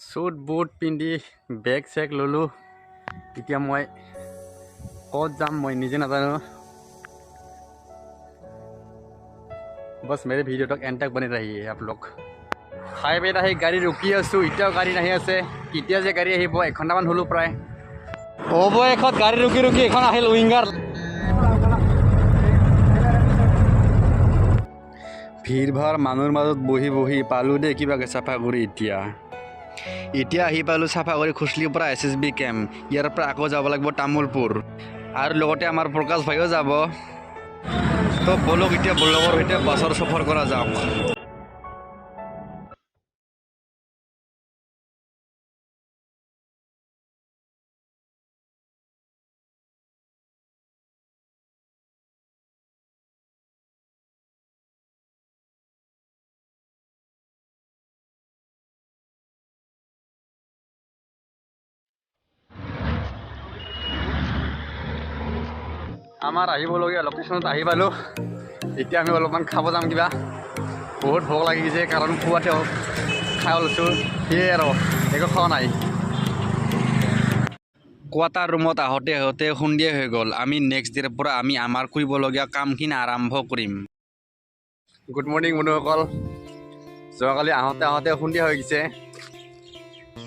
চুট বুট পিন্ধি বেগ চেগ ল'লোঁ। এতিয়া মই ক'ত যাম মই নিজে নাজানো। बस मेरे वीडियो तक एंड तक बने रहिए आप लोग। হাইৱেত আহি গাড়ী ৰখি আছোঁ, এতিয়াও গাড়ী নাহি আছে। কেতিয়া যে গাড়ী আহিব, এঘণ্টামান হ'লো প্ৰায়। অৱশেষত গাড়ী ৰখি ৰখি এখন আহিল উইংগাৰ। ভিৰ ভাৰ মানুহৰ মাজত বহি বহি পালোঁ দেই কিবাকৈ চাফা কৰি। এতিয়া এতিয়া আহি পালোঁ চাফা কৰি খুচলিৰ পৰা এছএছবি কেম্প। ইয়াৰ পৰা আকৌ যাব লাগিব তামোলপুৰ আৰু লগতে আমাৰ প্ৰকাশ ভাইও যাব। তো ব'লক, এতিয়া বলকৰ সৈতে বাছৰ চফৰ কৰা যাওক। আমাৰ আহিবলগীয়া লোকেশ্যনত আহি পালোঁ। এতিয়া আমি অলপমান খাব যাম কিবা। বহুত ভোক লাগি গৈছে, কাৰণ পুৱাতে খাই লৈছোঁ, সেয়ে আৰু একো খোৱা নাই। কোৱাৰ্টাৰ ৰুমত আহোঁতে আহোঁতে সন্ধিয়া হৈ গ'ল। আমি নেক্সট ডেৰ পৰা আমি আমাৰ কৰিবলগীয়া কামখিনি আৰম্ভ কৰিম। গুড মৰ্ণিং বন্ধুসকল। যোৱাকালি আহোঁতে আহোঁতে সন্ধিয়া হৈ গৈছে।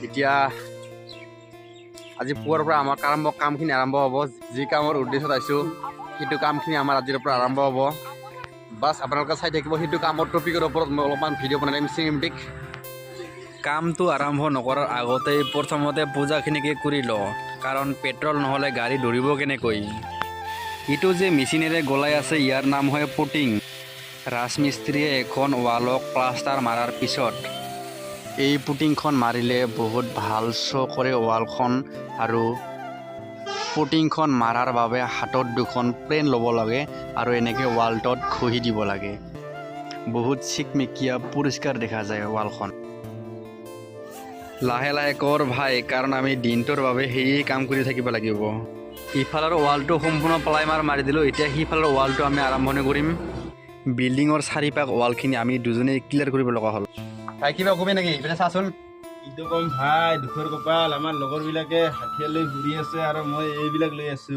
এতিয়া আজি পুৱাৰ পৰা আমাৰ কামখিনি আৰম্ভ হ'ব। যি কামৰ উদ্দেশ্যত আহিছোঁ, সেইটো কামখিনি আমাৰ আজিৰ পৰা আৰম্ভ হ'ব। বাছ, আপোনালোকে চাই থাকিব। সেইটো কামৰ টপিকৰ ওপৰত মই অলপমান ভিডিঅ' বনাই দিম চিনেমেটিক। কামটো আৰম্ভ নকৰাৰ আগতেই প্ৰথমতে পূজাখিনিকে কৰি লওঁ, কাৰণ পেট্ৰল নহ'লে গাড়ী ধৰিব কেনেকৈ? ইটো যে মেচিনেৰে গলাই আছে, ইয়াৰ নাম হয় পুটিং। ৰাজমিস্ত্ৰীয়ে এখন ৱালক প্লাষ্টাৰ মাৰাৰ পিছত এই পুটিংখন মাৰিলে বহুত ভাল শ্ব' কৰে ৱালখন। আৰু পুটিংখন মাৰাৰ বাবে হাতত দুখন প্লেন ল'ব লাগে আৰু এনেকৈ ৱালটোত ঘঁহি দিব লাগে। বহুত চিকমিকীয়া পৰিষ্কাৰ দেখা যায় ৱালখন। লাহে লাহে কৰ ভাই, কাৰণ আমি দিনটোৰ বাবে সেয়ে কাম কৰি থাকিব লাগিব। ইফালৰ ৱালটো সম্পূৰ্ণ প্লাইমাৰ মাৰি দিলোঁ। এতিয়া সিফালৰ ৱালটো আমি আৰম্ভণি কৰিম। বিল্ডিঙৰ চাৰিপাক ৱালখিনি আমি দুজনেই ক্লিয়াৰ কৰিব লগা হ'ল। ভাই, কিবা কবি নেকি? ইপিনে চাচোন। কিটো কম ভাই, দুখৰ কপাল। আমাৰ লগৰ বিলাকে হাঠিয়াৰ লৈ ঘূৰি আছে আৰু মই এইবিলাক লৈ আছো।